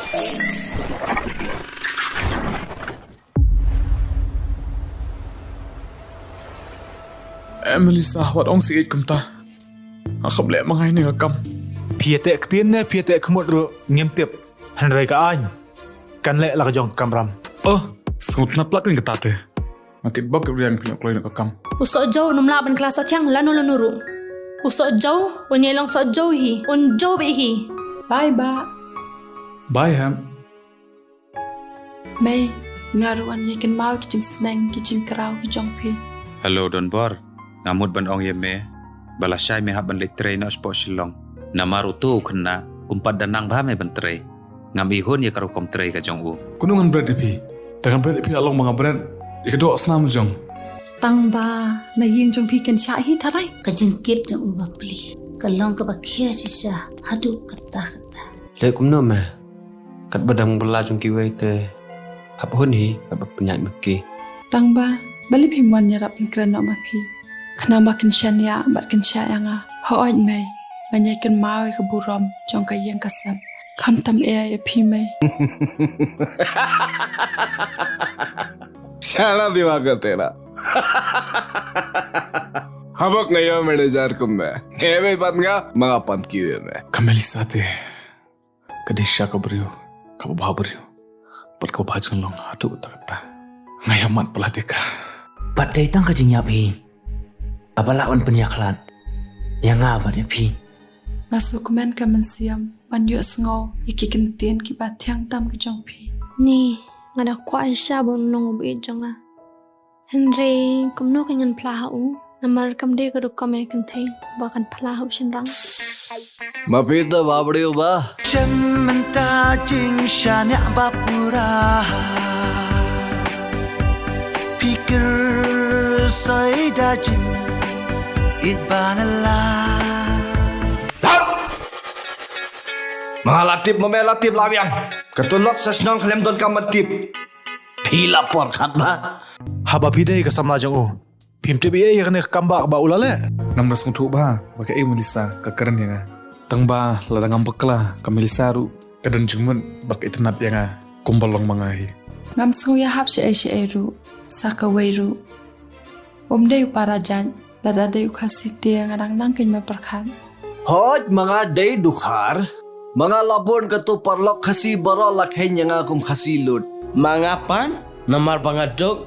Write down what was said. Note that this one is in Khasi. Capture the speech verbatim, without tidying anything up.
Eh, Melissa, wat ong sih kumta. Nga khlem leh ma nga ïa kane ka kam. Phi ïa teh ktien ne phi ïa teh khmut ruh ngim tip. Hynrei ka aiñ kan leh la ka jong ka kamram. Oh, sngewtynnat palat kane kata te. Nga kit bok kit riang phi ïoh kloi noh ka kam. U Sohjew un ym lah ban kylla soh thiang lano lano ruh. U Sohjew un ïai long Sohjew hi, un jew beit hi. Bye, Bah. Bye, Hep. Mei, nga ruh ngan ïai kynmaw ki jingsneng ki jingkraw ki jong phi. Hello Donbor, nga mut ban ong ïa me ba lashai me hap ban leit trei noh shapoh Shillong. Namar uto u khynnah um pat da nang bha me ban trei. Ngam ihun ïa ka rukom trei ka jong u. Kumno ngan bret ïa phi? Te ngan bret ïa phi, la long ba nga bret ïa ka doh snam jong. Tang ba na ïing jong phi kan shah hi tharai. Ka jingkit jong u bapli ka long kaba khia shisha haduh katta katta. Leh kumno me? Katba dang bylla jong kiwei te hap hun hi katba pynïaid ma ki. Tang ba balei phim wan ïarap pynkren noh ma phi? Khnang ba kin shaniah bad kin shah ïa nga. Hooid mei, ngan ïai kynmaw ïa ka burom jong ka ïing ka sem. Khamtam ïa phi mei. Shala diwa ka tera. Habok nga ïoh manager kum me. Hebe pat nga ma nga pan kiwi me. Ka Melissa te ka dei shisha ka briew kaba bha briew bad kaba bha jinglong haduh katta katta. Nga ïa mad palat ïa ka. Pat dei tang ka jingïap hi kaba lah wan pynïakhlad ïa nga bad ïa phi. Nga sngewkmen ka mynsiem ban ïohsngew ïa ki kyntien kiba thiang tam ki jong phi. Ni, nga da kwah shisha ban long u baieit jong nga. Hynrei kumno kan ngan phla ha u? Namar kam dei ka rukom ïa kynthei ba kan phla ha u shynrang. Ma phi te ba briew ba. Shem mynta jingshaniah ba pura. Phi kyrsoh da jingïeit ba na la. Thok! Ma nga la tip, ma me la tip la biang. Ka tulok sa shnong khlem don kam tip. Phi la por khat ba. Haba phi dei ka samla jong u, phim tip ei ei ïa kane ka kam ba, ba u la leh. Ngam da sngewthuh ba, ba kaei Melissa ka kren ïa nga. Tang ba lada ngam bakla, ka Melissa ruh ka don jingmut ba ka itynnad ïa nga kumba long ma nga hi. Ngam sngew ïahap shaei shaei ruh sa kawei ruh. Um dei u para jait, lada dei u Khasi te nga dang nang kein me pyrkhat. Hooid, ma nga dei dkhar. Ma nga la bun katto paralok Khasi baroh la kheiñ ïa nga kum Khasi lut. Ma nga pat, namar ba nga duk,